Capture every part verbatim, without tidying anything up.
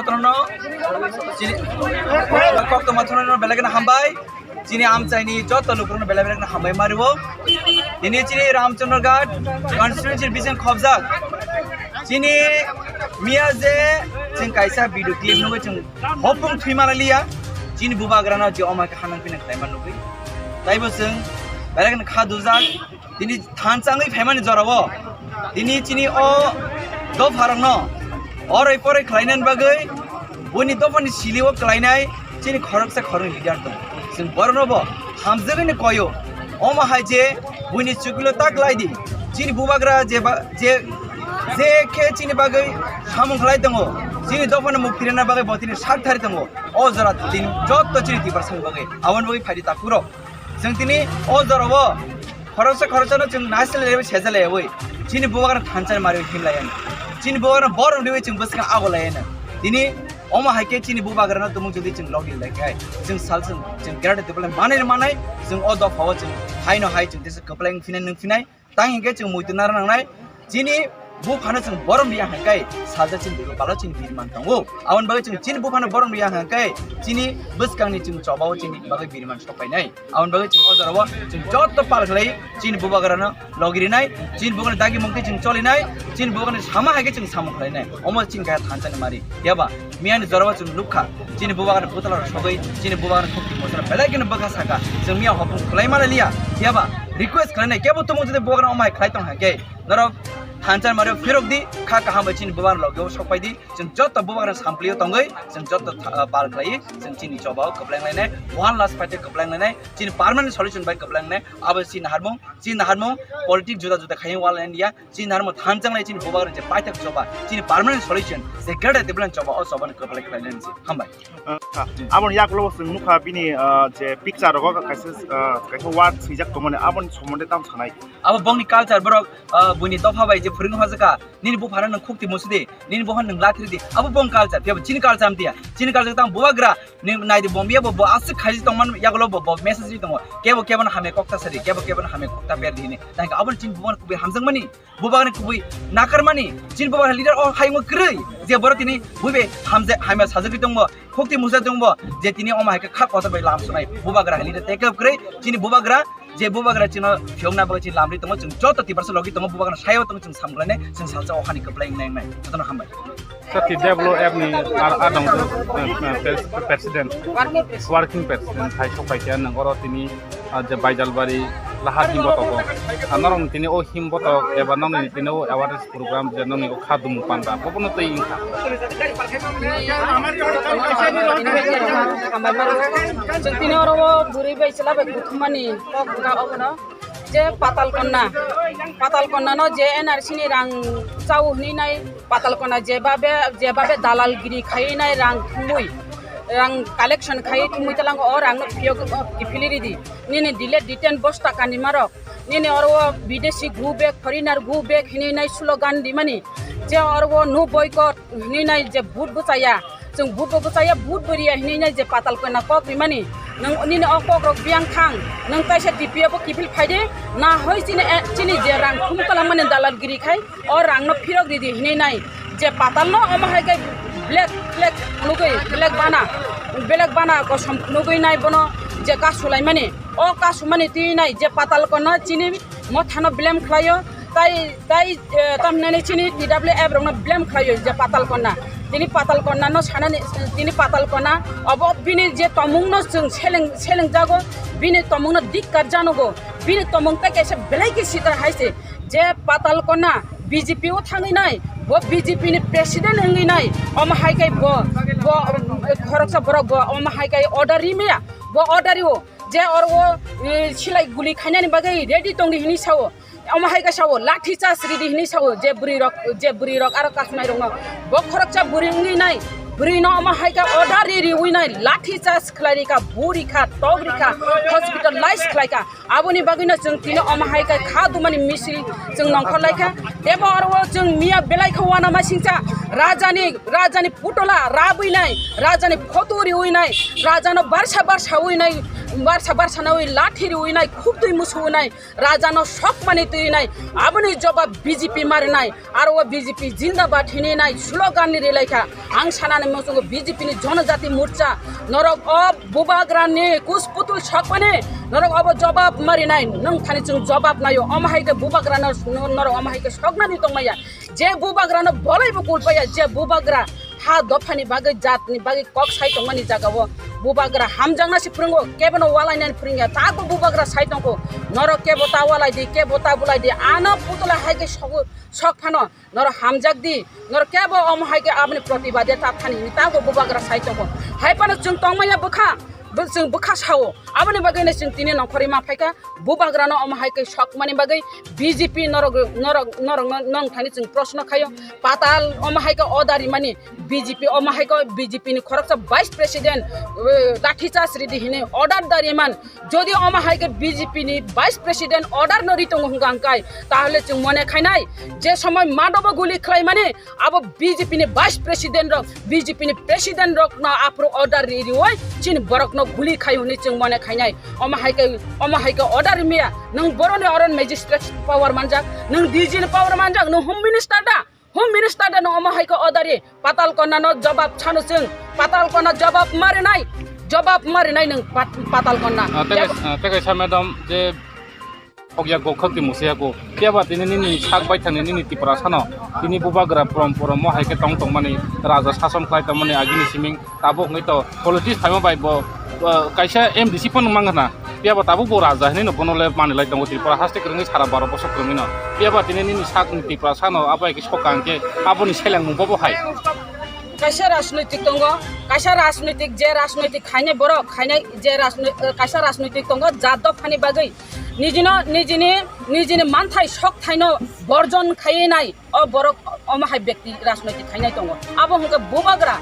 Patrono, chini, koktwma thwngnairokno belai kheno hambai. Chini amchaini joto lukurokno belai belai kheno hambai mario. Tini chini Ramchandra Ghat constituency bising khobjak. Chini miya je chwng kaisa video clip nugwi chwng hopung thwi mana liya. Chini bubagrano je omo khe hanang pinang khlaima nugwi. Taibo chwng belai kheno kha dujak. Tini thansa wngwi phaimani jorao tini chini o dopharokno oroi poroi khlainani bagwi buini dophani silio klainai chini khoroksa khoroknwi leader tong. Chwng borokno bo hamjagwino koyo. Omo hai je buini chukilo ta klai di. Chini bubagra je ba-, je, je khe chini bagwi samung khlai tongo, chini dophano mukti rwna bagwi bo tini sak thari tongo. O jora tini jotto chini Tiprasani bagwi. Aboni bagwi phaidi takhurok. Chwng tini o jorao khoroksa khoroksano chwng naisle lewi seja lewi chini bubagrano thansa mari himlaiya. Chini bubagrano borom riwi chwng bwskang ago laiya. Tini omo hai khe chini bubagrano tumung jodi chwng logi lai khai chwng sal chwng chwng Greater Tipraland manai manai chwng o dophao chwng haino hai chwng tesa kwplai wng phinai nwng phinai. Tang hinkhe chwng muitu nara nangnai. Chini buphano chwng borom riya hwnkhai salsa chini bwrwi balo chini biriman tongo. Aboni bagwi chwng chini buphano borom riya hwnkhai chini bwskangni chwng chobao chini bagwi biriman sokpainai. Aboni bagwi chwng o jorao chwng joto pal khlai chini bubagrano logirinai, chini bubagrano dagi mungtwi chwng cholinai, chini bubagrano sama hai khe chwng samung khlainai. Omo chini kaya thansani mari. Yaba miyani jorao chwng nukha, chini bubagrano bwtala rok sogwi, chini bubagrano khukti mochara belai kheno bwkha saka. Chwng miya hopung khlai mana liya. Yaba request khlainai, kebo tumung jodi bubagrano omo hai khlai tong hake, norok thansa mari phirok di, kha kaham bai chini bubagrano logio sokpai di. Chwng joto bubagrano samplio tongwi, chwng joto tha-, bal khlai, chwng chini chobao kwpleng lainai, one last fight kwpleng lainai, chini permanent solution bai kwpleng lainai, abo chini harmung, chini harmung, politics juda juda khai wal India, chini harmung thansa lai chini bubagrano je paithak choba, chini permanent solution, je Greater Tipraland choba, o choba no kwpleng khlai lainai. Hambai. Ah, aboni yakulo chwng nukha bini, ah, je picture rogo kaisa, ah, kaisa word swijak tongmani, aboni somonde tamo sanai. Abo bongni culture borok, ah, buini dopha bai je phwrwng hojaka, nini buphano nwng khukti musu di, nini buphano nwng lathri di, abo bong culture, phiya bo chini culture amtiya, chini culture tamo bubagra, nwng nai di bom biya bo, bo aswk khaiji tongman yakulo bo, bo message ri tongo, kebo kebo no hamya kokta sari, kebo kebo no hamya kokta ber di hini, tangka aboni chini bubagra kubui hamjakmani. Bubagrani kubui nakarmani, chini bubagrani leader o hayung kwrwi, je borok tini buibe hamje-, hamya sajagwi tongbo, khukti musa tongbo, je tini omo hai khe kha kotor bai lam sunai, bubagra leader take up kwrwi, chini bubagra, je bubagra chino phiyokna bagwi chini lamri tongo, chwng joto Tiprasa logi tongo, bubagrano sayo tongo, chwng samkhlainai, chwng salsa o hani kwplai wngnai wngnai, jotono hambai. Sati Develop App ni ar adong, eh, eh, pres-, president, working president hai sopai khe nang oro tini, ah, je Baijalbari lahar himbotogo. Ah, norok ni tini o himbotok eba nokni tini o awareness program je nokni o kha dumu panda, bobono twi wngkha. Chwng tini oro o bwrwi bai chwla bai kuthumani kok wngkha obono. Je Patal Konna, Patal Konna no je N R C ni rang chao hwnwi nai, Patal Konna je babe, je babe dalalgiri khai nai rang thumui, rang collection khai thumui talango o rang no phiyok, o kiphiliri di. Nini dile diten bosta kanima rok, nini oro o bidesi go back, foreigner go back hwnwi nai slogan di mani, je oro o no boycott hwnwi nai je vote bwchaya, chwng vote bo bwchaya, vote bo riya hinwi nai je Patal Konna kok rimani, nwng nini o kok rok biyang thang, nwng kaisa T P F o kiphil phaidi, na hoi chini, eh, chini je rang thum kalamani dalalgiri khai, o rang no phirok ridi hinwi nai je Patal no omo hai khe black flag phunugwi, black bana, black bana kosom phunugwi nai bono je kasulaimani, o kasumani twi nai je Patal Konna chini mothano blame khlaio, tai, tai, eh, tamhinani chini T W F rokno blame khlaio je Patal Konna. Tini Patal Konna no sanani, tini Patal Konna obo bini je tomung no chwng seleng, seleng jago, bini tomung no dikkar janogo, bini tomung tai kaisa belai khe sitra hai se je Patal Konna B J P o thangwi nai, bo B J P ni president wngwi nai, omo hai kai bo, bo, eh, khoroksa borok bo omo hai kai order ri maya, bo order rio. Je oro o, eh, silai guli khainani bagwi ready tongdi hinwi sao. Omo hai khe sao, lathi charge ridi hinwi sao, je bwrwi rok, je bwrwi rok aro kasumai rokno. Bo khoroksa bwrwi wngwi nai, bwrwi no omo hai khe order ri riwi nai, lathi charge khlai rikha, bu rikha, tok rikha, hospitalize khlai kha. Aboni bagwi no chwng tini omo hai khe kha dumani misil chwng nongkhor lai kha. Tebo oro o chwng miya belai khe uanama singcha, rajani, rajani putola rabwi nai, rajani photo riwi nai, rajano barsa barsa wi nai, barsa barsa nawi lathi riwi nai, khubtwi musuwi nai, rajano sokmani twi nai, aboni jobab B J P mari nai, aro o B J P jindabad hinwi nai slogan ni rilai kha. Ang sanani Chwng B J P ni Jonojati Morcha, norok o bubagrani kus putul sokmani, norok obo jobab marinai, nwng thani chwng jobab naio, omo hai khe bubagrano, norok omo hai khe soknani tongmaya, je bubagrano bolaibo kulpaya, je bubagra ha dophani bagwi, jatni bagwi kok sai tongmani jagao bubagra hamjakna se phwrwngo, kebono walainani phwrwngya, tabo bubagra sai tongkho, norok kebo ta walai di, kebo ta bulai di, ano putula hai khe sok, sok phano. Norok hamjak di, norok kebo omo hai khe aboni protibade ta thani hwnwi tabo bubagra sai tongo. Hai phano chwng tongmaya bwkha, bo-, chwng bwkha sao. Aboni bagwino chwng tini nongkhorwi ma phaikha, bubagrano omo hai khe sokmani bagwi B J P norok, norok, norokno nwng thani chwng proshno khaio. Patal omo hai khe order rimani B J P, omo hai khe B J P ni khoroksa vice president, eh, lathi charge ridi hwnwi order da riman. Jodi omo hai khe B J P ni vice president order no ri tongo hwnka hwnkhe, tahole chwng mone khainai je somoi madobo guli khlaimani abo B J P ni vice president rok, B J P ni president rok no aphuru order ri riwi chini borok no guli khai hwnwi chwng mone khainai. Omo hai khe, omo hai khe order rimya, nwng boroni oron magistrate power manjak, nwng D G ni power manjak, nwng home minister da? Home minister da no omo hai khe order ri, Patal Konna no jobab sano chwng, Patal Konna jobab marinai, jobab marinai nwng Pat-, Patal Konna. Ah, tei Jab- kaisa, ah, tei kaisa madam je hokya gokhak ti musuya ko, phiya ba tini nini sak bai thani nini Tiprasa no, tini bubagra prom prom mo hai khe tong tong mani, raja sasom khlai tong mani agini siming. Tabuk wngwi to politics phaima bai bo, uh, kaisa M D C phano mang khna. Phiya ba tabuk bo raja hinwi no bono le manwi lai tongo Tripura haste kwrwngwi sara baro bosor kwrwngwi no. Phiya ba tini nini sak ni Tiprasa no abo hai khe soka hwnkhe aboni seleng mung bobo hai. Kaisa rajnoitik tongo, kaisa rajnoitik je rajnoitik khainai borok, khainai je rajnoi-, uh, kaisa rajnoitik tongo jat dophani bagwi. Nijino, nijini, nijini manthai sok thaino borjon khaiwi nai. O borok omo hai bekti rajnoitik khainai tongo. Abo hwnkhe bubagra,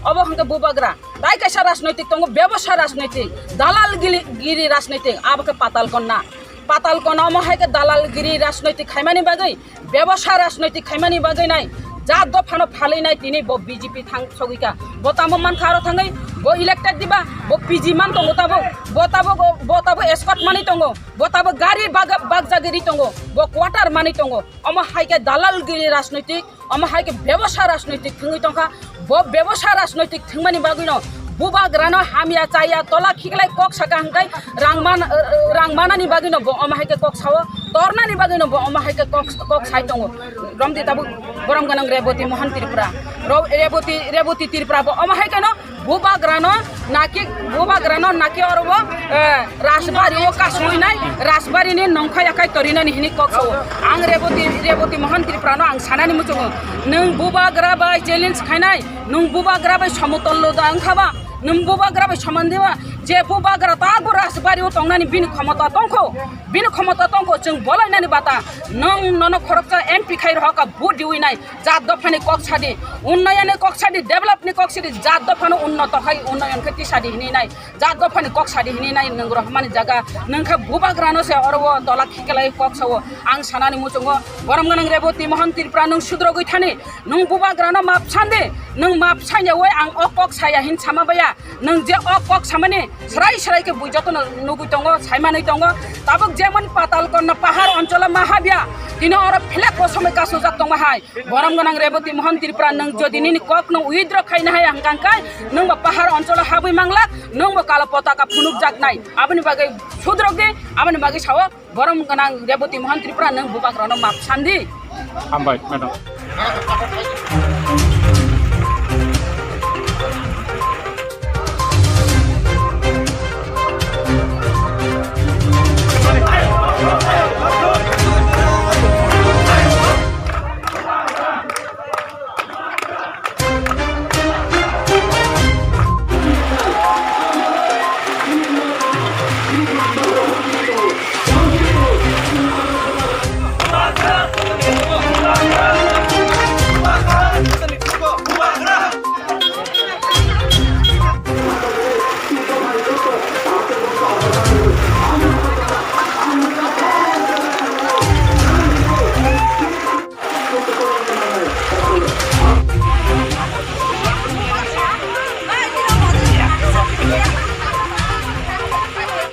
obo hwnkhe bubagra. Tai kaisa rajnoitik tongo, bebosa rajnoitik, dalal gili-, giri rajnoitik, abo khe Patal Konna. Patal Konna omo hai khe dalal giri rajnoitik khaimani bagwi, bebosa rajnoitik khaimani bagwi nai, jat dophano phalwi nai tini bo B J P thang sogwi kha. Bo tamo man kha aro thangwi, bo elected diba, bo P G man tongo tabuk, bo tabuk, bo tabuk escort mani tongo, bo tabuk gari bag-, bagjagiri tongo, bo quarter mani tongo. Omo hai khe dalal giri rajnoitik, omo hai khe bebosa rajnoitik thwngwi tongkha. Bo bebosa rajnoitik thwngmani bagwino bubagrano hamya chaya tola khiklai kok saka hwnkhe rang man-, rang manani bagwino bo omo hai khe kok sao, tornani bagwino bo omo hai khe kok, kok sai tongo. Romdi tabuk borom gwnang Reboti Mohan Tripura. Ro-, Reboti, Reboti Tripura bo omo hai kheno bubagrano naki, bubagrano naki oro bo, eh, Rajbari o kasui nai, Rajbari ni nongkhai akhai torinani hini kok sao. Ang Reboti, Reboti Mohan Tripura no ang sanani muchungo. Nwng bubagra bai challenge khainai, nwng bubagra bai somotol lo da wngkha ba, nwng bubagra bai soman diba, je bubagra ta bo Rajbari o tongnani bini khomota tongkho, bini khomota tongkho, chwng bolainani bata, nwng nono khoroksa M P khai rohokha vote diwi nai, jat dophani kok sadi, unnayoni kok sadi, developni kok sadi, jat dophano unnoto khai unnayon khe tisadi hini nai, jat dophani kok sadi hini nai, nwng rohmani jaga, nwng khe bubagrano se oro o tola khiklai kok sao, ang sanani muchungo, borom gwnang Reboti Mohan Tripura nwng sudrogwi thani, nwng bubagrano map sandi, nwng map sanya oi ang o kok saya hin sama baya, nwng je o kok samani, Srai srai khe bui jotono nugui tongo, saimanwi tongo. Tabuk jemon Patal Konna pahar oncholo ma habya, tini oro phlek bo somoi kasujak tongma hai. Borom gwnang Reboti Mohan Tripura, nwng jodi nini kok nwng withdraw khaina hai hwnkha hwnkhe, nwng bo pahar oncholo habwi manglak, nwng bo kalo potaka phunukjaknai. Aboni bagwi sudrok di, aboni bagwi sao borom gwnang Reboti Mohan Tripura, nwng bubagrano map sandi. Hambai, madam.